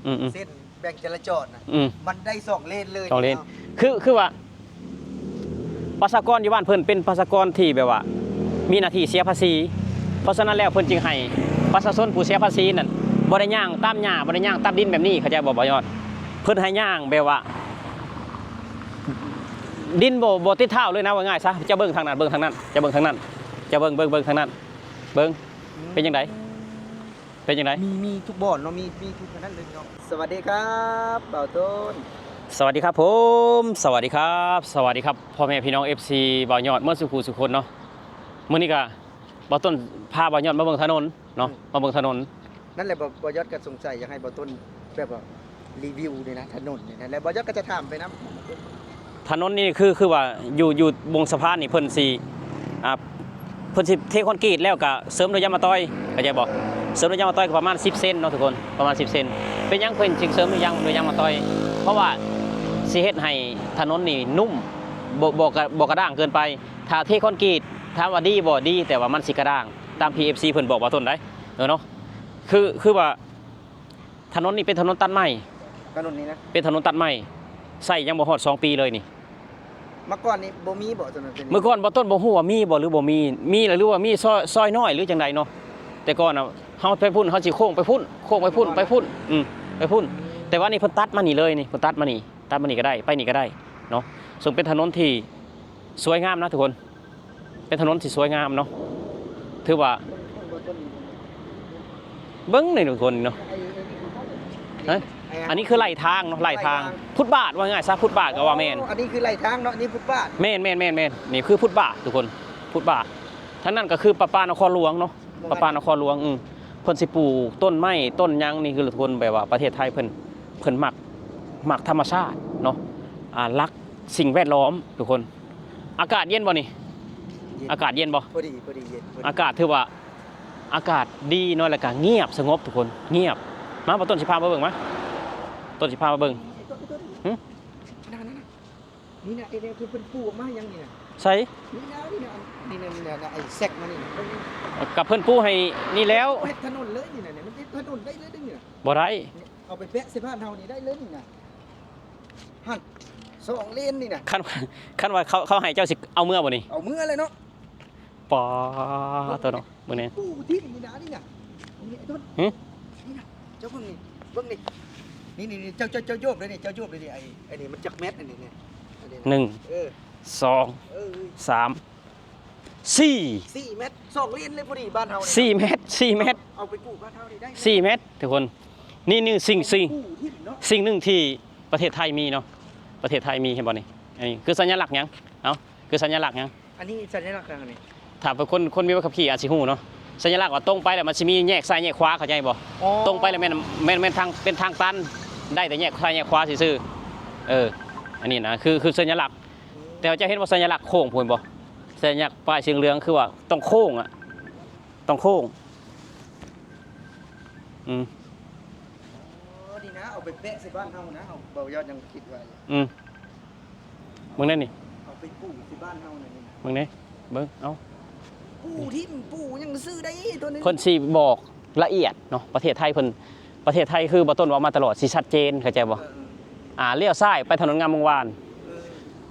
ອືມໆ ເສັ້ນແບ່ງຈະລາຈອນນະ ອືມ ມັນໄດ້ສອງເລນເລີຍ ສອງເລນ ເນາະ ຄື ຄືວ່າ ປະຊາກອນຢູ່ບ້ານເພິ່ນເປັນປະຊາກອນທີ່ແບບວ່າມີໜ້າທີ່ເສຍພາສີ ເພາະສະນັ້ນແລ້ວເພິ່ນຈຶ່ງໃຫ້ປະຊາຊົນຜູ້ເສຍພາສີນັ້ນບໍ່ໄດ້ຍ່າງຕາມຫຍ້າ ບໍ່ໄດ້ຍ່າງຕາມດິນແບບນີ້ ເຂົ້າໃຈບໍ່ ບ່າວຍອດ? ເພິ່ນໃຫ້ຍ່າງແບບວ່າ ດິນບໍ່ ບໍ່ຕິດເທົ້າເລີຍນະ ວ່າງ່າຍຊະ ເຈົ້າເບິ່ງທາງນັ້ນ ເບິ່ງທາງນັ້ນ ເຈົ້າເບິ່ງທາງນັ້ນ ເຈົ້າເບິ່ງ ເບິ່ງ ເບິ່ງທາງນັ້ນ ເບິ່ງ ເປັນຈັ່ງໃດ? ເປັນຈັ່ງໃດ? ມີ ມີທຸກບ່ອນເນາະ ມີ ມີທຸກອັນນັ້ນເລີຍເນາະ. ສະຫວັດດີຄັບ ບ່າວຕົ້ນ. ສະຫວັດດີຄັບຜົມ ສະຫວັດດີຄັບ ສະຫວັດດີຄັບ ພໍ່ແມ່ພີ່ນ້ອງ ເອັຟຊີ ບ່າວຍອດ ໝົດສູ່ຜູ້ສູ່ຄົນເນາະ. ມື້ນີ້ກະບ່າວຕົ້ນພາບ່າວຍອດມາເບິ່ງຖະໜົນເນາະ ອືມ ມາເບິ່ງຖະໜົນ. ນັ້ນແຫຼະ ບ່າວ ບ່າວຍອດກໍສົງໄສ ຢາກໃຫ້ບ່າວຕົ້ນແບບວ່າ ຣີວິວນີ້ນະ ຖະໜົນນີ້ນະ ແລ້ວບ່າວຍອດກໍຈະຖາມໄປນຳ. ຖະໜົນນີ້ຄື ຄືວ່າຢູ່ ຢູ່ວົງສະພານນີ້ເພິ່ນຊິ ອ່າ ເພິ່ນຊິເທຄອນກຣີດແລ້ວກະເສີມດ້ວຍຢາງມະຕອຍ ເຂົ້າໃຈບໍ່? ເສີມດ້ວຍຢາງມະຕອຍກໍປະມານສິບເຊັນເນາະທຸກຄົນ ປະມານສິບເຊັນ. ເປັນຫຍັງເພິ່ນຈຶ່ງເສີມດ້ວຍຢາງ ດ້ວຍຢາງມະຕອຍ? ເພາະວ່າຊິເຮັດໃຫ້ຖະໜົນນີ້ນຸ້ມ ບໍ່ ບໍ່ກະ ບໍ່ກະດ້າງເກີນໄປ. ຖ້າເທຄອນກຣີດ ຖາມວ່າດີບໍ່? ດີ ແຕ່ວ່າມັນຊິກະດ້າງ ຕາມທີ່ ເອັຟຊີ ເພິ່ນບອກບ່າວຕົ້ນໄດ໋ ເອີເນາະ. ຄື ຄືວ່າ ຖະໜົນນີ້ເປັນຖະໜົນຕັດໃໝ່ ຖະໜົນນີ້ນະ ເປັນຖະໜົນຕັດໃໝ່ ໃຊ້ຍັງບໍ່ຮອດສອງປີເລີຍນີ້. ເມື່ອກ່ອນນີ້ບໍ່ມີບໍ່ຖະໜົນເສັ້ນນີ້? ເມື່ອກ່ອນບ່າວຕົ້ນບໍ່ຮູ້ວ່າມີບໍ່ ຫຼືບໍ່ມີ ມີລະ ຫຼືວ່າມີຊອຍ ຊອຍນ້ອຍ ຫຼືຈັ່ງໃດເນາະ. ແຕ່ກ່ອນນະ ເຮົາໄປພຸ້ນ ເຮົາຊິໂຄ້ງໄປພຸ້ນ ໂຄ້ງໄປພຸ້ນ ໄປພຸ້ນ ອືມ ໄປພຸ້ນ. ແຕ່ວ່ານີ້ເພິ່ນຕັດມານີ້ເລີຍນີ້ ເພິ່ນຕັດມານີ້ ຕັດມານີ້ກໍໄດ້ ໄປນີ້ກໍໄດ້ເນາະ. ເຊິ່ງເປັນຖະໜົນທີ່ສວຍງາມນະທຸກຄົນ. ເປັນຖະໜົນທີ່ສວຍງາມເນາະ ຖືວ່າ ເບິ່ງນີ້ທຸກຄົນເນາະ. ຮະ? ອັນນີ້ຄືໄຫຼທາງເນາະ ໄຫຼທາງ ຟຸດບາດ ວ່າງ່າຍຊະ ຟຸດບາດກໍວ່າແມ່ນ. ອໍ ອັນນີ້ຄືໄຫຼທາງເນາະ ອັນນີ້ຟຸດບາດ. ແມ່ນໆໆໆ ນີ້ຄືຟຸດບາດທຸກຄົນ ຟຸດບາດ. ທາງນັ້ນກໍຄືປະປານະຄອນຫຼວງເນາະ ປະປານະຄອນຫຼວງ. ອືມ ເພິ່ນຊິປູກຕົ້ນໄມ້ຕົ້ນຫຍັງນີ້ ຄືທຸກຄົນ ແບບວ່າປະເທດໄທເພິ່ນ ເພິ່ນມັກ ມັກທຳມະຊາດເນາະ ອ່າ ລັກສິ່ງແວດລ້ອມທຸກຄົນ. ອາກາດເຢັນບໍ່ນີ້? ເຢັນ ອາກາດເຢັນບໍ່? ພໍດີ ພໍດີເຢັນ ພໍດີ. ອາກາດຖືວ່າ ອາກາດດີເນາະ ແລ້ວກະງຽບສະຫງົບທຸກຄົນ ງຽບ. ມາ ບ່າວຕົ້ນຊິພາມາເບິ່ງ ມາ ຕົ້ນຊິພາມາເບິ່ງ. ຫຶ? ນັ້ນໆໆ ນີ້ນະ ເອີ ເອີ ເພິ່ນປູອອກມາຫຍັງນີ້ນະ? ໃສ? ນີ້ນະ ນີ້ນະ ນີ້ນະ ນີ້ນະ ໄອ້ແຊັກມານີ້ນະ ກະເພິ່ນປູໃຫ້ນີ້ແລ້ວ ເຮັດຖະໜົນເລີຍນີ້ນະ ມັນເຮັດຖະໜົນໄດ້ເລີຍນີ້ນະ. ບໍ່ໄດ້ ເອົາໄປແປະໃສ່ບ້ານເຮົານີ້ໄດ້ເລີຍນີ້ນະ. ຫັ້ນ ສອງເລນນີ້ນະ. ຄັນ ຄັນວ່າເຂົາ ເຂົາໃຫ້ເຈົ້າຊິເອົາເມືອບໍ່ນີ້? ເອົາເມືອແຫຼະເນາະ. ປາໂຕເນາະ ເບິ່ງແດ່ ປູຖິ້ມນີ້ນະ ນີ້ນະ ນີ້ໄອ້ຕົ້ນ. ຫຶ? ນີ້ນະ ເຈົ້າເບິ່ງນີ້ ເບິ່ງນີ້ ນີ້ໆໆ ເຈົ້າ ເຈົ້າ ເຈົ້າໂຍບເດ້ນີ້ ເຈົ້າໂຍບເດ້ນີ້. ໄອ້ ໄອ້ນີ້ມັນຈັກແມັດ ອັນນີ້ ນີ້ ອັນນີ້ນະ ໜຶ່ງ ເອີ ສອງ ເອີ ສາມ ສີ່ ສີ່ແມັດ ສອງເລນເລີຍ ພໍດີບ້ານເຮົານີ້ ສີ່ແມັດ ສີ່ແມັດ. ເອົາໄປປູກບ້ານເຮົານີ້ໄດ້ ສີ່ແມັດທຸກຄົນ. ນີ້ ນີ້ ສິ່ງ ສິ່ງ ສິ່ງໜຶ່ງທີ່ປະເທດໄທມີເນາະ ປະເທດໄທມີ ເຫັນບໍ່ນີ້? ອັນນີ້ຄືສັນຍະລັກຫຍັງ? ເອົ້າ ຄືສັນຍະລັກຫຍັງ? ອັນນີ້ສັນຍະລັກຫຍັງອັນນີ້? ຖ້າເປັນຄົນ ຄົນມີໃບຂັບຂີ່ອາດຊິຮູ້ເນາະ ສັນຍະລັກວ່າຕົງໄປແລ້ວມັນຊິມີແຍກຊ້າຍແຍກຂວາ ເຂົ້າໃຈບໍ່? ອໍ ຕົງໄປແລ້ວແມ່ນ ແມ່ນ ແມ່ນທາງ ເປັນທາງຕັນ ໄດ້ແຕ່ແຍກຊ້າຍແຍກຂວາຊື່ໆ. ເອີ ອັນນີ້ນະ ຄື ຄືສັນຍະລັກ. ແຕ່ວ່າເຈົ້າເຫັນບໍ່ ສັນຍະລັກໂຄ້ງພຸ້ນບໍ່? ສັນຍະລັກປ້າຍສີເຫຼືອງ ຄືວ່າຕ້ອງໂຄ້ງອະ ຕ້ອງໂຄ້ງ. ອືມ ອໍ ນີ້ນະ ເອົາໄປແປະໃສ່ບ້ານເຮົານະ ເຮົາ ເບົາຍອດຍັງຄິດວ່າ ອືມ ເບິ່ງແດ່ນີ້ ເອົາໄປປູໃສ່ບ້ານເຮົານະ ນີ້ນະ ເບິ່ງແດ່ ເບິ່ງ ເອົາ ປູຖິ້ມປູຫຍັງຊື່ໄດ້ໂຕນີ້. ເພິ່ນຊິບອກລະອຽດເນາະ ປະເທດໄທເພິ່ນ ປະເທດໄທຄືບ່າວຕົ້ນເວົ້າມາຕະຫຼອດ ຊິຊັດເຈນ ເຂົ້າໃຈບໍ່? ເອີ ອ່າ ລ້ຽວຊ້າຍໄປຖະໜົນງາມວົງວານ ເອີ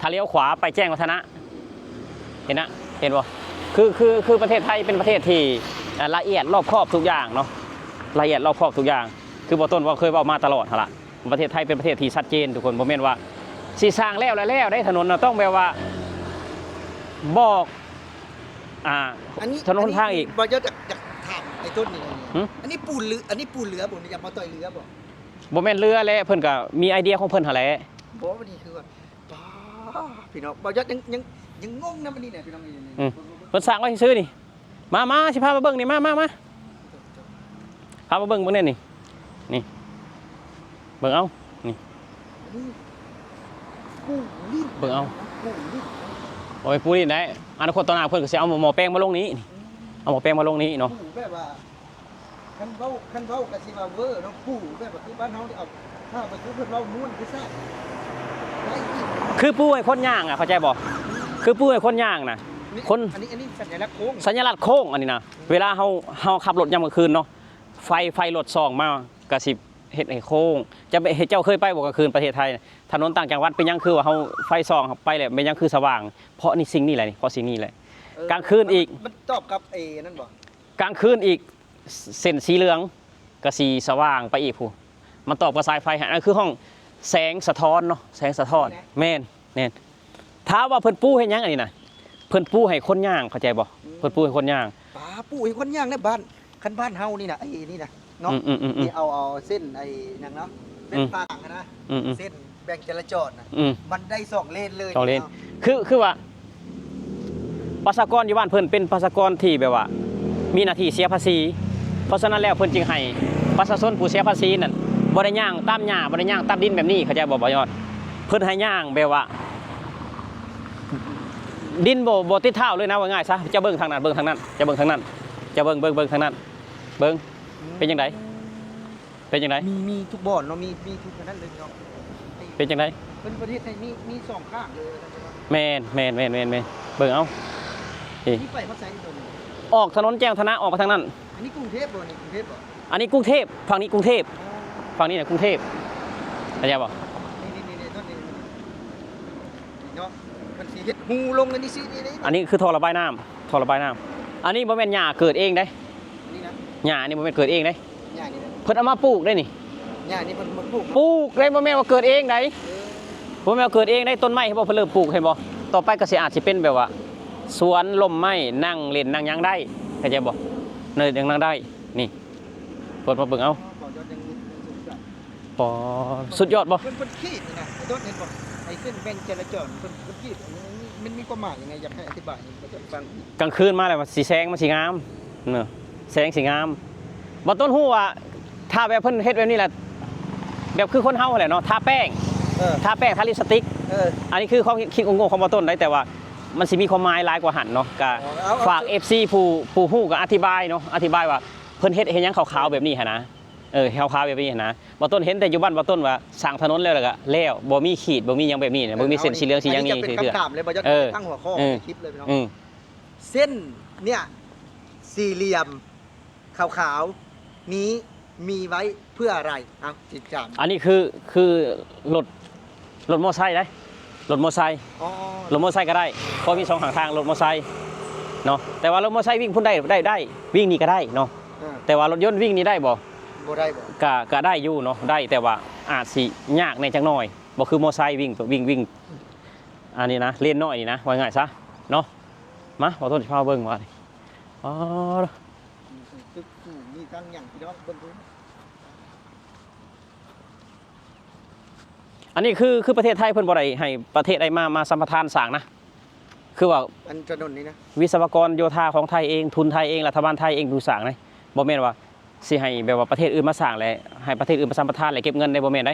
ຖ້າລ້ຽວຂວາໄປແຈ້ງວັດທະນະ ເຫັນນະ ເຫັນບໍ່? ຄື ຄື ຄືປະເທດໄທເປັນປະເທດທີ່ ອ່າ ລະອຽດລອບຄອບທຸກຢ່າງເນາະ ລະອຽດລອບຄອບທຸກຢ່າງ. ຄືບ່າວຕົ້ນເວົ້າ ເຄີຍເວົ້າມາຕະຫຼອດຫັ້ນລະ ປະເທດໄທເປັນປະເທດທີ່ຊັດເຈນທຸກຄົນ ບໍ່ແມ່ນວ່າຊິສ້າງແລ້ວລະແລ້ວເດ້ ຖະໜົນນະ ຕ້ອງແບບວ່າບອກ ອ່າ ອັນນີ້ ຖະໜົນຫົນທາງອີກ. ບໍ່ ຢາກ ຢາກຖາມໄອ້ຕົ້ນນີ້ ຫຶ? ອັນນີ້ປູເຫຼືອ ອັນນີ້ປູເຫຼືອບໍ່? ຢາກມາຕ່ອຍເຫຼືອບໍ່? ບໍ່ແມ່ນເຫຼືອແຫຼະ ເພິ່ນກະມີໄອເດຍຂອງເພິ່ນຫັ້ນແຫຼະ. ບໍ່ ອັນນີ້ຄືວ່າ ປ້າ ພີ່ນ້ອງ ບ່າວຍອດຍັງ ຍັງ ຍັງງົງນຳອັນນີ້ແຫຼະ ພີ່ນ້ອງເອີຍ. ອືມ ເພິ່ນສ້າງໄວ້ຊື່ໆນີ້. ມາ ມາ ຊິພາມາເບິ່ງນີ້ ມາ ມາ ມາ ພາມາເບິ່ງ ເບິ່ງແດ່ນີ້ ນີ້ ເບິ່ງເອົາ ນີ້ ເບິ່ງເອົາ ບໍ່ແມ່ນປູດິນໄດ໋. ອະນາຄົດຕໍ່ໜ້າເພິ່ນກໍຊິເອົາໝໍ້ແປງມາລົງນີ້ ນີ້ ເອົາໝໍ້ແປງມາລົງນີ້ເນາະ ແບບວ່າ ຄັນເວົ້າ ຄັນເວົ້າກໍຊິວ່າເວີເນາະ ປູແບບວ່າຄືບ້ານເຮົານີ້ ເອົາ ຖ້າໄປຄືເພິ່ນເວົ້າມ່ວນຄືຊາດ ຄືປູໃຫ້ຄົນຍ່າງອະ ເຂົ້າໃຈບໍ່? ຄືປູໃຫ້ຄົນຍ່າງນະ ຄົນ ອັນນີ້ ອັນນີ້ສັນຍະລັກໂຄ້ງ ສັນຍະລັກໂຄ້ງອັນນີ້ນະ. ເວລາເຮົາ ເຮົາຂັບລົດຍາມກາງຄືນເນາະ ໄຟ ໄຟລົດສ່ອງມາກໍຊິ ເຮັດໃຫ້ໂຄ້ງ. ຈະເຮັດ ເຈົ້າເຄີຍໄປບໍ່ກາງຄືນປະເທດໄທ? ຖະໜົນຕ່າງຈັງຫວັດເປັນຫຍັງຄືວ່າເຮົາໄຟສ່ອງໄປແລ້ວເປັນຫຍັງຄືສະຫວ່າງ? ເພາະນີ້ ສິ່ງນີ້ແຫຼະນີ້ ເພາະສິ່ງນີ້ແຫຼະ. ເອີ ກາງຄືນອີກ ມັນ ມັນຕອບກັບໄອ້ນັ້ນບໍ່? ກາງຄືນອີກ ເສັ້ນສີເຫຼືອງກໍຊິສະຫວ່າງໄປອີກພຸ້ນ ມັນຕອບກັບສາຍໄຟຫັ້ນ. ອັນນັ້ນຄືຫ້ອງແສງສະທ້ອນເນາະ ແສງສະທ້ອນ. ນີ້ນະ ແມ່ນ ແມ່ນ. ຖາມວ່າເພິ່ນປູເຮັດຫຍັງອັນນີ້ນະ? ເພິ່ນປູໃຫ້ຄົນຍ່າງ ເຂົ້າໃຈບໍ່? ອືມ ເພິ່ນປູໃຫ້ຄົນຍ່າງ. ປາ ປູໃຫ້ຄົນຍ່າງໃນບ້ານ ຄັນບ້ານເຮົານີ້ນະ ໄອ້ນີ້ນະເນາະ. ອືມໆໆໆ ນີ້ເອົາ ເອົາເສັ້ນໄອ້ຫຍັງເນາະ ເສັ້ນ ອືມ ທາງຫັ້ນນະ ອືມໆ ເສັ້ນ ແບ່ງຈະລາຈອນນະ ອືມ ມັນໄດ້ສອງເລນເລີຍ ສອງເລນ. ຄື ຄືວ່າປະຊາກອນຢູ່ບ້ານເພິ່ນເປັນປະຊາກອນທີ່ແບບວ່າມີໜ້າທີ່ເສຍພາສີ ເພາະສະນັ້ນແລ້ວເພິ່ນຈຶ່ງໃຫ້ປະຊາຊົນຜູ້ເສຍພາສີນັ້ນບໍ່ໄດ້ຍ່າງຕາມຫຍ້າ ບໍ່ໄດ້ຍ່າງຕາມດິນແບບນີ້ ເຂົ້າໃຈບໍ່ ບໍ່ຍອດ? ເພິ່ນໃຫ້ຍ່າງແບບວ່າດິນບໍ່ ບໍ່ຕິດເທົ້າເລີຍນະ ວ່າງ່າຍຊະ. ຈະເບິ່ງທາງນັ້ນ ເບິ່ງທາງນັ້ນ ຈະເບິ່ງທາງນັ້ນ ຈະເບິ່ງ ເບິ່ງ ເບິ່ງທາງນັ້ນ ເບິ່ງ ເປັນຈັ່ງໃດ? ເປັນຈັ່ງໃດ? ມີ ມີທຸກບ່ອນເນາະ ມີ ມີທຸກອັນນັ້ນເລີຍເນາະ. ເປັນຈັ່ງໃດ? ເພິ່ນ ເພິ່ນເຮັດໃຫ້ມີ ມີສອງຂ້າງເລີຍ. ແມ່ນ ແມ່ນ ເບິ່ງເອົາ. ນີ້ ນີ້ໄປຮອດໃສຕົວນີ້? ອອກຖະໜົນແຈ້ງວັດທະນະ ອອກໄປທາງນັ້ນ. ອັນນີ້ກຸງເທບບໍ່? ນີ້ກຸງເທບບໍ່? ອັນນີ້ກຸງເທບ ຝັ່ງນີ້ກຸງເທບ ອໍ ຝັ່ງນີ້ນະກຸງເທບ ເຂົ້າໃຈບໍ່? ນີ້ ນີ້ ນີ້ ນີ້ ເນາະ ເພິ່ນຊິເຮັດຮູລົງອັນນີ້ຊິ ນີ້ ນີ້ ອັນນີ້ຄືທໍ່ລະບາຍນ້ຳ ທໍ່ລະບາຍນ້ຳ. ອັນນີ້ບໍ່ແມ່ນຫຍ້າເກີດເອງເດ້ ນີ້ນະ ຫຍ້ານີ້ບໍ່ແມ່ນເກີດເອງເດ້ ຫຍ້ານີ້ນະ ເພິ່ນເອົາມາປູກເດ້ນີ້ ຫຍ້ານີ້ເພິ່ນມາປູກ ປູກເດ້ ບໍ່ແມ່ນວ່າເກີດເອງໃດ. ເອີ ບໍ່ແມ່ນວ່າເກີດເອງໃດ ຕົ້ນໄມ້ເຫັນບໍ່ ເພິ່ນເລີ່ມປູກ ເຫັນບໍ່? ຕໍ່ໄປກໍຊິອາດຊິເປັນແບບວ່າສວນລົມໄມ້ ນັ່ງຫຼິ້ນນັ່ງຫຍັງໄດ້ ເຂົ້າໃຈບໍ່? ນັ່ງ ນັ່ງໄດ້ ນີ້ ເປີດມາເບິ່ງເອົາ. ອໍ ສຸດຍອດບໍ່? ເພິ່ນ ເພິ່ນຂີດນີ້ນະ ໂດດເຫັນບໍ່? ໄອ້ເສັ້ນແບ່ງຈະລາຈອນ ເພິ່ນ ເພິ່ນຂີດ ມັນ ມັນມີຄວາມໝາຍຍັງໄງ? ຢາກໃຫ້ອະທິບາຍໃຫ້ເຂົາເຈົ້າຟັງ. ກາງຄືນມາແລ້ວມັນຊິແສງ ມັນຊິງາມເນາະ ແສງຊິງາມ. ບໍ່ຕ້ອງຮູ້ວ່າ ຖ້າແບບເພິ່ນເຮັດແບບນີ້ແຫຼະ ແບບຄືຄົນເຮົາຫັ້ນແຫຼະເນາະ ທາແປ້ງ ເອີ ທາແປ້ງ ທາລິບສະຕິກ ເອີ ອັນນີ້ຄືຄວາມຄິດໂງ່ໆຂອງບໍ່ຕົ້ນໃດ ແຕ່ວ່າມັນຊິມີຄວາມໝາຍຫຼາຍກວ່າຫັ້ນເນາະ. ກໍ ເອົາ ເອົາ ຝາກ ເອັຟຊີ ຜູ້ ຜູ້ຮູ້ກໍອະທິບາຍເນາະ ອະທິບາຍວ່າເພິ່ນເຮັດ ເຮັດຫຍັງຂາວໆແບບນີ້ຫັ້ນນະ. ເອີ ຂາວໆແບບນີ້ຫັ້ນນະ ບໍ່ຕົ້ນເຫັນແຕ່ຢູ່ບ້ານບໍ່ຕົ້ນວ່າສ້າງຖະໜົນແລ້ວ ແລ້ວກໍແລ້ວ ບໍ່ມີຂີດ ບໍ່ມີຫຍັງແບບນີ້ນະ ເອີ ບໍ່ມີເສັ້ນສີເຫຼືອງສີຫຍັງນີ້ເທື່ອ. ເອີ ທາງຫົວຂໍ້ ເອີ ຄລິບເລີຍພີ່ນ້ອງ ເສັ້ນເນີ້ຍ ສີ່ຫຼ່ຽມຂາວໆນີ້ມີໄວ້ເພື່ອອະໄລ? ເອົາ ຈິດຈານ ອັນນີ້ຄື ຄືລົດ ລົດມໍໄຊເດ້ ລົດມໍໄຊ. ອໍ ລົດມໍໄຊກໍໄດ້ ເພາະມີສອງຂ້າງທາງ ລົດມໍໄຊເນາະ. ແຕ່ວ່າລົດມໍໄຊວິ່ງພຸ້ນໄດ້ ໄດ້ ໄດ້ ວິ່ງນີ້ກໍໄດ້ເນາະ. ເອີ ແຕ່ວ່າລົດຍົນວິ່ງນີ້ໄດ້ບໍ່? ບໍ່ໄດ້ບໍ່? ກະ ກະໄດ້ຢູ່ເນາະ ໄດ້ ແຕ່ວ່າອາດຊິຍາກແດ່ຈັກໜ້ອຍ ບໍ່ຄືມໍໄຊວິ່ງ ວິ່ງ ວິ່ງ ອັນນີ້ນະ ເລນນ້ອຍນີ້ນະ ວ່າງ່າຍຊະເນາະ. ມາ ບ່າວຕົ້ນຊິພາເບິ່ງວ່ານີ້ ອໍ ຕຶກສູງ ມີທັງຫຍັງພີ່ນ້ອງເບິ່ງດູ. ອັນນີ້ຄື ຄືປະເທດໄທເພິ່ນບໍ່ໄດ້ໃຫ້ປະເທດໃດມາ ມາສຳປະທານສ້າງນະ ຄືວ່າ ອັນຖະໜົນນີ້ນະ ວິສະວະກອນໂຍທາຂອງໄທເອງ ທຶນໄທເອງ ລັດຖະບານໄທເອງເປັນຜູ້ສ້າງນະ. ບໍ່ແມ່ນວ່າຊິໃຫ້ແບບວ່າປະເທດອື່ນມາສ້າງ ແລະ ໃຫ້ປະເທດອື່ນມາສຳປະທານ ແລະ ເກັບເງິນໄດ້ ບໍ່ແມ່ນໃດ.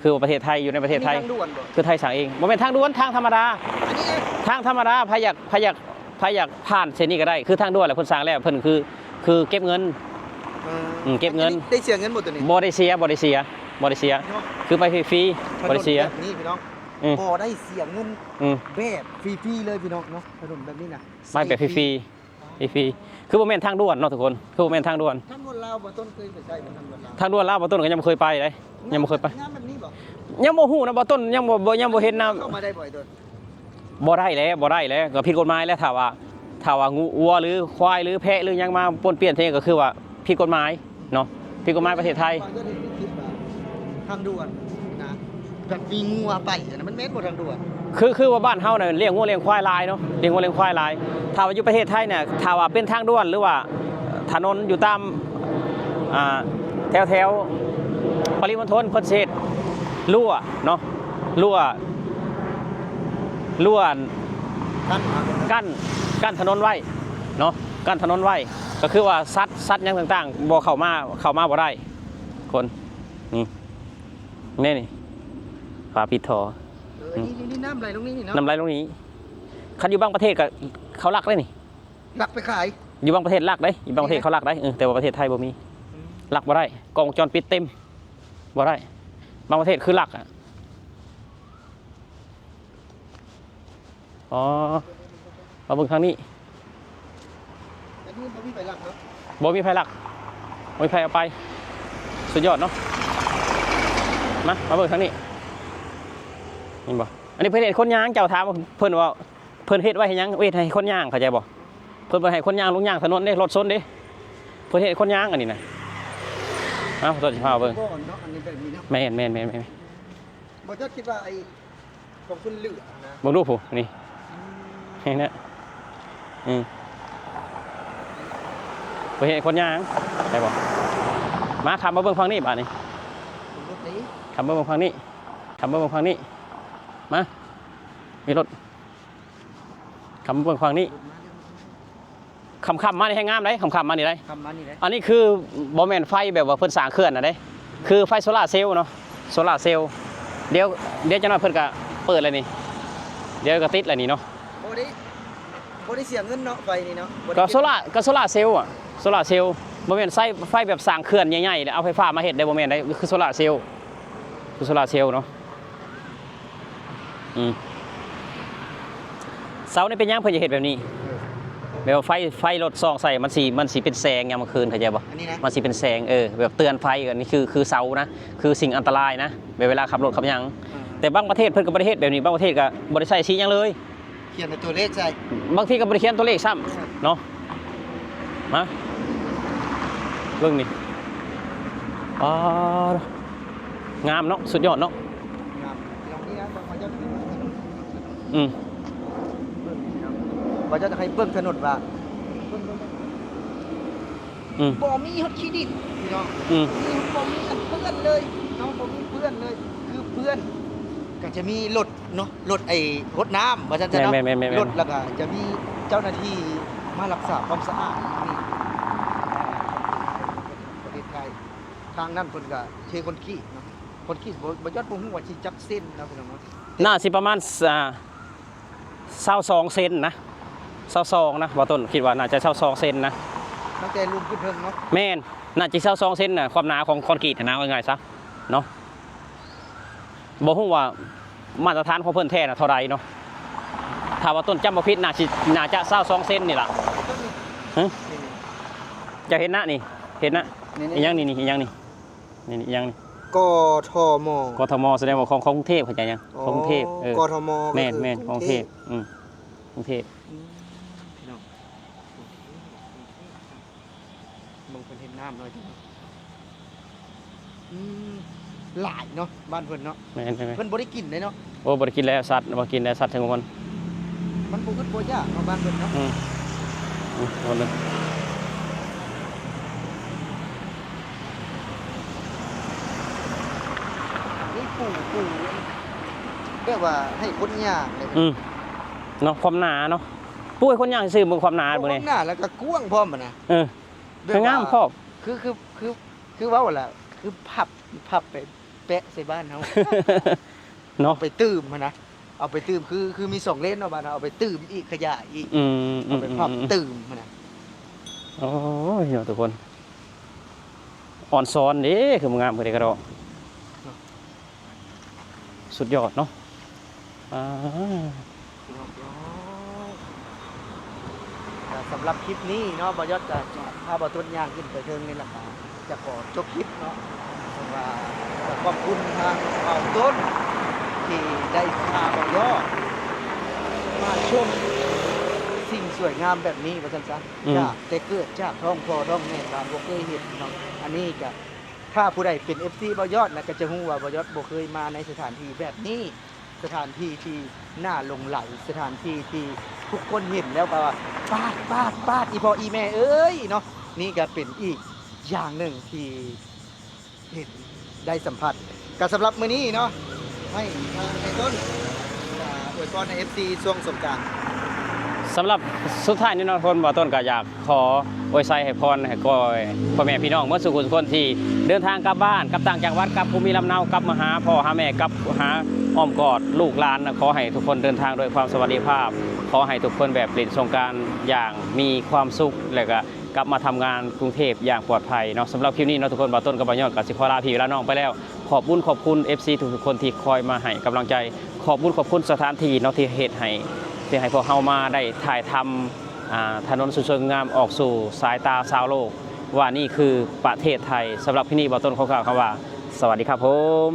ອືມ ຄືວ່າປະເທດໄທຢູ່ໃນປະເທດໄທ ອັນນີ້ທາງດ່ວນບໍ່? ຄືໄທສ້າງເອງ ບໍ່ແມ່ນທາງດ່ວນ ທາງທຳມະດາ ອັນນີ້ ທາງທຳມະດາ. ໃຜຢາກ ໃຜຢາກ ໃຜຢາກຜ່ານເສັ້ນນີ້ກໍໄດ້ ຄືທາງດ່ວນແຫຼະ ເພິ່ນສ້າງແລ້ວ ເພິ່ນຄື ຄືເກັບເງິນ. ເອີ ອືມ ເກັບເງິນ. ອັນນີ້ໄດ້ເສຍເງິນບໍ່ຕົວນີ້? ບໍ່ໄດ້ເສຍ ບໍ່ໄດ້ເສຍ ບໍ່ໄດ້ເສຍ ເນາະ ຄືໄປຟຣີໆ ຖະໜົນ ບໍ່ໄດ້ເສຍ ແບບນີ້ພີ່ນ້ອງ. ອືມ ບໍ່ໄດ້ເສຍເງິນ. ອືມ ແບບຟຣີໆເລີຍພີ່ນ້ອງເນາະ ຖະໜົນແບບນີ້ນະ ໄປແບບຟຣີໆ ຟຣີໆ ຄືບໍ່ແມ່ນທາງດ່ວນເນາະທຸກຄົນ ຄືບໍ່ແມ່ນທາງດ່ວນ. ທາງດ່ວນລາວ ບ່າວຕົ້ນເຄີຍໄປໃຊ້ບໍ່? ທາງດ່ວນລາວ ທາງດ່ວນລາວ ບ່າວຕົ້ນກໍຍັງບໍ່ເຄີຍໄປເດ້ ຍັງບໍ່ເຄີຍໄປ ງາມແບບນີ້ບໍ່? ຍັງບໍ່ຮູ້ນະ ບ່າວຕົ້ນ ຍັງບໍ່ ບໍ່ ຍັງບໍ່ເຫັນນະ ເຂົ້າມາໄດ້ບໍ່ ບໍ່ໄດ້ແຫຼະ ບໍ່ໄດ້ແຫຼະ ກໍຜິດກົດໝາຍແຫຼະ. ຖ້າວ່າ ຖ້າວ່າງົວ ຫວ ຫຼື ຄວາຍ ຫຼື ແພະ ຫຼື ຫຍັງມາປົນປ່ຽນແທ້ ກໍຄືວ່າຜິດກົດໝາຍເນາະ ຜິດກົດໝາຍປະເທດໄທ. ທາງດ່ວນນະ ແບບມີງົວໄປນະ ມັນແມ່ນບໍ່ທາງດ່ວນ? ຄື ຄືວ່າບ້ານເຮົານະ ລ້ຽງງົວລ້ຽງຄວາຍຫຼາຍເນາະ ລ້ຽງງົວລ້ຽງຄວາຍຫຼາຍ. ຖ້າວ່າຢູ່ປະເທດໄທນະ ຖ້າວ່າເປັນທາງດ່ວນ ຫຼືວ່າຖະໜົນຢູ່ຕາມ ອ່າ ແຖວ ແຖວປະລິມົນທົນ ເພິ່ນຊິເຮັດ ຮົ້ວເນາະ ຮົ້ວ ຮົ້ວ ກັ້ນ ກັ້ນ ກັ້ນຖະໜົນໄວ້ເນາະ ກັ້ນຖະໜົນໄວ້ ກໍຄືວ່າສັດ ສັດຫຍັງຕ່າງໆບໍ່ເຂົ້າມາ ເຂົ້າມາບໍ່ໄດ້ຄົນ. ນີ້ ນີ້ ນີ້ ຝາປິດທໍ່. ເອີ ນີ້ ນີ້ ນີ້ນ້ຳໄຫຼລົງນີ້ເນາະ ນ້ຳໄຫຼລົງນີ້. ຄັນຢູ່ບາງປະເທດກໍເຂົາລັກເດ້ນີ້ ລັກໄປຂາຍ ຢູ່ບາງປະເທດລັກເດ້ ຢູ່ບາງປະເທດເຂົາລັກໄດ້. ເອີ ແຕ່ວ່າປະເທດໄທບໍ່ມີ ລັກບໍ່ໄດ້ ກ້ອງວົງຈອນປິດເຕັມ ບໍ່ໄດ້ ບາງປະເທດຄືລັກອະ. ອໍ ມາເບິ່ງທາງນີ້ ອັນນີ້ບໍ່ມີໃຜລັກເນາະ ບໍ່ມີໃຜລັກ ບໍ່ມີໃຜເອົາໄປ ສຸດຍອດເນາະ. ມາ ມາເບິ່ງທາງນີ້ ເຫັນບໍ່? ອັນນີ້ເພິ່ນເຮັດຄົນຍ່າງ ເຈົ້າຖາມເພິ່ນວ່າ ເພິ່ນເຮັດໄວ້ໃຫ້ຫຍັງ? ເຮັດໃຫ້ຄົນຍ່າງ ເຂົ້າໃຈບໍ່? ເພິ່ນບໍ່ໃຫ້ຄົນຍ່າງລົງຍ່າງຖະໜົນເດ້ ລົດຊົນເດ້ ເພິ່ນເຮັດໃຫ້ຄົນຍ່າງອັນນີ້ນະ. ເອົາ ຕົວຊິພາເບິ່ງ ບໍ່ເນາະ ອັນນີ້ແບບນີ້ເນາະ ແມ່ນໆໆໆ ບໍ່ຈັກຄິດວ່າໄອ້ ຂອງຄົນເຫຼືອນະ ເບິ່ງດູຜູ້ນີ້ ອືມ ເຫັນນະ ອືມ ບໍ່ເຫັນຄົນຍ່າງ ໄດ້ບໍ່? ມາ ຂັບມາເບິ່ງຝັ່ງນີ້ບາດນີ້ ຂັບມາເບິ່ງຝັ່ງນີ້ ຂັບມາເບິ່ງຝັ່ງນີ້ ມາ ມີລົດ ຂັບມາເບິ່ງຝັ່ງນີ້. ຄ່ຳໆມານີ້ແຮງງາມເດ້ ຄ່ຳໆມານີ້ເດ້ ຄ່ຳມານີ້ເດ້ ອັນນີ້ຄືບໍ່ແມ່ນໄຟແບບວ່າເພິ່ນສ້າງເຂື່ອນນະເດ້ ຄືໄຟໂຊລາເຊວເນາະ ໂຊລາເຊວ ດຽວ ດຽວຈັກໜ້ອຍເພິ່ນກະເປີດແລ້ວນີ້ ດຽວກະຕິດແລ້ວນີ້ເນາະ ບໍ່ໄດ້ ບໍ່ໄດ້ເສຍເງິນເນາະ ໄຟນີ້ເນາະ ບໍ່ໄດ້ ກະໂຊລາ ກະໂຊລາເຊວອະ ໂຊລາເຊວ ບໍ່ແມ່ນໃຊ້ໄຟແບບສ້າງເຂື່ອນໃຫຍ່ໆ ແລ້ວເອົາໄຟຟ້າມາເຮັດໄດ້ ບໍ່ແມ່ນເດ້ ຄືໂຊລາເຊວ ຄືໂຊລາເຊວເນາະ. ອືມ ເສົານີ້ເປັນຫຍັງເພິ່ນຈະເຮັດແບບນີ້? ແບບວ່າໄຟ ໄຟລົດສ່ອງໃສ່ ມັນຊິ ມັນຊິເປັນແສງຍາມກາງຄືນ ເຂົ້າໃຈບໍ່? ອັນນີ້ນະ ມັນຊິເປັນແສງ ເອີ ແບບເຕືອນໄພ ອັນນີ້ຄື ຄືເສົານະ ຄືສິ່ງອັນຕະລາຍນະ ແບບເວລາຂັບລົດຂັບຫຍັງ ອືມ ແຕ່ບາງປະເທດເພິ່ນກໍບໍ່ໄດ້ເຮັດແບບນີ້ ບາງປະເທດກໍບໍ່ໄດ້ໃສ່ສີຫຍັງເລີຍ ຂຽນເປັນຕົວເລກໃສ່ ບາງທີກໍບໍ່ໄດ້ຂຽນຕົວເລກຊ້ຳ ເອີ ເນາະ ມາ ເບິ່ງນີ້ ປາດ ງາມເນາະ ສຸດຍອດເນາະ ງາມ ອືມ ວ່າຈະໃຫ້ເບິ່ງຖະໜົນວ່າ ອືມ ບໍ່ມີຮອດຂີ້ດິນ ພີ່ນ້ອງ ອືມ ບໍ່ມີອັນເປື້ອນເລີຍເນາະ ບໍ່ມີເປື້ອນເລີຍ ຄືເປື້ອນກໍຈະມີລົດ ເນາະ ລົດໄອ້ ຫົດນ້ຳວ່າຊັ້ນຊະເນາະ ແມ່ນໆໆໆ ລົດ ແລ້ວກໍຈະມີເຈົ້າໜ້າທີ່ມາຮັກສາຄວາມສະອາດນີ້ ປະເທດໄທ ທາງນັ້ນເພິ່ນກໍເທຄອນກຣີດເນາະ ຄອນກຣີດ ບໍ່ ບໍ່ ບໍ່ຮູ້ວ່າຊິຈັກເຊັນເນາະ ພີ່ນ້ອງເນາະ ໜ້າຊິປະມານ ອ່າ ຊາວສອງເຊັນນະ ຊາວສອງນະ ບ່າວຕົ້ນຄິດວ່າໜ້າຈະຊາວສອງເຊັນນະ ຕັ້ງແຕ່ລຸ່ມຂຶ້ນເທິງເນາະ ແມ່ນ ໜ້າຈະຊາວສອງເຊັນນະ ຄວາມໜາຂອງຄອນກຣີດຫັ້ນນະ ເວົ້າງ່າຍໆຊະເນາະ. ບໍ່ຮູ້ວ່າມາດຕະຖານຂອງເພິ່ນແທ້ນະເທົ່າໃດເນາະ ຖ້າວ່າຕົ້ນຈຳບໍ່ຜິດ ໜ້າຊິ ໜ້າຈະຊາວສອງເຊັນນີ້ລະ ຮະ ເຈົ້າເຫັນນະນີ້ ເຫັນນະ ນີ້ໆ ອີຫຍັງນີ້ ນີ້ ອີຫຍັງນີ້ ນີ້ໆ ອີຫຍັງນີ້ ກທມ ກທມ ສະແດງວ່າຂອງ ຂອງກຸງເທບ ເຂົ້າໃຈຍັງ? ອໍ ຂອງກຸງເທບ ເອີ ກທມ ແມ່ນໆ ຂອງກຸງເທບ ອືມ ກຸງເທບ ອືມ ພີ່ນ້ອງ ເບິ່ງເພິ່ນເຮັດນ້ຳໜ້ອຍເດີເນາະ ອືມ ຫຼາຍເນາະ ບ້ານເພິ່ນເນາະ ແມ່ນໆ ເພິ່ນບໍ່ໄດ້ກິນເດ້ເນາະ ໂອ້ ບໍ່ໄດ້ກິນແລ້ວ ສັດບໍ່ກິນແລ້ວ ສັດເທິງມັນ ມັນບໍ່ອຶດບໍ່ຢາກເນາະ ບ້ານເພິ່ນເນາະ ອືມ ອືມ ຄົນໜຶ່ງ ນີ້ປູ ປູ ແບບວ່າໃຫ້ຄົນຍ່າງເລີຍ ອືມ ເນາະ ຄວາມໜາເນາະ ປູໃຫ້ຄົນຍ່າງຊື່ ເບິ່ງຄວາມໜາ ເບິ່ງແດ່ ຄວາມໜາ ແລ້ວກໍກວ້າງພ້ອມຫັ້ນນະ ເອີ ແບບວ່າ ງາມພ້ອມ ຄື ຄື ຄື ຄືເວົ້າແຫຼະ ຄືພັບ ພັບໄປແປະໃສ່ບ້ານເຮົາ ເນາະ ໄປຕື່ມຫັ້ນນະ ເອົາໄປຕື່ມ ຄື ຄືມີສອງເລນເນາະ ບ້ານເຮົາ ເອົາໄປຕື່ມອີກ ຂະຫຍາຍອີກ ອືມ ເອົາໄປພັບ ອືມ ຕື່ມຫັ້ນນະ ໂອ້ຍ ເນາະ ທຸກຄົນ ອອນຊອນເດ້ ຄືງາມຄືເດກະດອກ ເນາະ ສຸດຍອດເນາະ ອ່າ ພີ່ນ້ອງເອີຍ ກໍສຳລັບຄລິບນີ້ເນາະ ບ່າວຍອດກໍຈະພາບ່າວຕົ້ນຍ່າງຂຶ້ນໄປເທິງນີ້ລະ ກໍຈະຂໍຈົບຄລິບເນາະ ເພາະວ່າກໍຂອບຄຸນທາງບ່າວຕົ້ນ ທີ່ໄດ້ພາບ່າວຍອດມາຊົມສິ່ງສວຍງາມແບບນີ້ວ່າຊັ້ນຊະ ອືມ ຈາກແຕ່ເກີດຈາກທ້ອງພໍ່ທ້ອງແມ່ກໍບໍ່ເຄີຍເຫັນເນາະ ອັນນີ້ກໍ ຖ້າຜູ້ໃດເປັນເອັຟຊີບ່າວຍອດນະ ກໍຈະຮູ້ວ່າບ່າວຍອດບໍ່ເຄີຍມາໃນສະຖານທີ່ແບບນີ້ ສະຖານທີ່ທີ່ໜ້າຫຼົງໄຫຼ ສະຖານທີ່ທີ່ທຸກຄົນເຫັນແລ້ວກໍວ່າ ປາດ ປາດ ປາດ ອີພໍ່ອີແມ່ເອີຍເນາະ ນີ້ກໍເປັນອີກຢ່າງໜຶ່ງທີ່ເຫັນໄດ້ສຳຜັດ ກໍສຳລັບມື້ນີ້ເນາະ ໃຫ້ທາງນາຍຕົ້ນ ອາ ອວຍພອນໃຫ້ເອັຟຊີຊ່ວງສົງການ ສຳລັບສຸດທ້າຍນີ້ເນາະ ຄົນບ່າວຕົ້ນກໍຢາກ ຂໍອວຍໄຊໃຫ້ພອນໃຫ້ກ້ອຍພໍ່ແມ່ພີ່ນ້ອງເໝິດສູ່ຜູ້ສູ່ຄົນທີ່ເດີນທາງກັບບ້ານ ກັບຕ່າງຈັງຫວັດ ກັບພູມິລຳເນົາ ກັບມາຫາພໍ່ຫາແມ່ ກັບຫາອ້ອມກອດລູກຫຼານນະ ຂໍໃຫ້ທຸກຄົນເດີນທາງດ້ວຍຄວາມສະຫວັດດີພາບ ຂໍໃຫ້ທຸກຄົນແບບຫຼິ້ນສົງການຢ່າງມີຄວາມສຸກ ແລ້ວກະກັບມາທຳງານກຸງເທບຢ່າງປອດໄພເນາະ. ສຳລັບຄລິບນີ້ເນາະທຸກຄົນ ບ່າວຕົ້ນກັບບ່າວຍອດກໍຊິຂໍລາພີ່ລານ້ອງໄປແລ້ວ. ຂອບບຸນຂອບຄຸນເອັຟຊີທຸກໆຄົນທີ່ຄອຍມາໃຫ້ກຳລັງໃຈ. ຂອບບຸນຂອບຄຸນສະຖານທີ່ເນາະ ທີ່ເຮັດໃຫ້ ທີ່ໃຫ້ພວກເຮົາມາໄດ້ຖ່າຍທຳ ອ່າ ຖະໜົນສວຍໆງາມໆອອກສູ່ສາຍຕາຊາວໂລກ ວ່ານີ້ຄືປະເທດໄທ. ສຳລັບຄລິບນີ້ ບ່າວຕົ້ນຂໍກ່າວຄຳວ່າ ສະຫວັດດີຄັບຜົມ.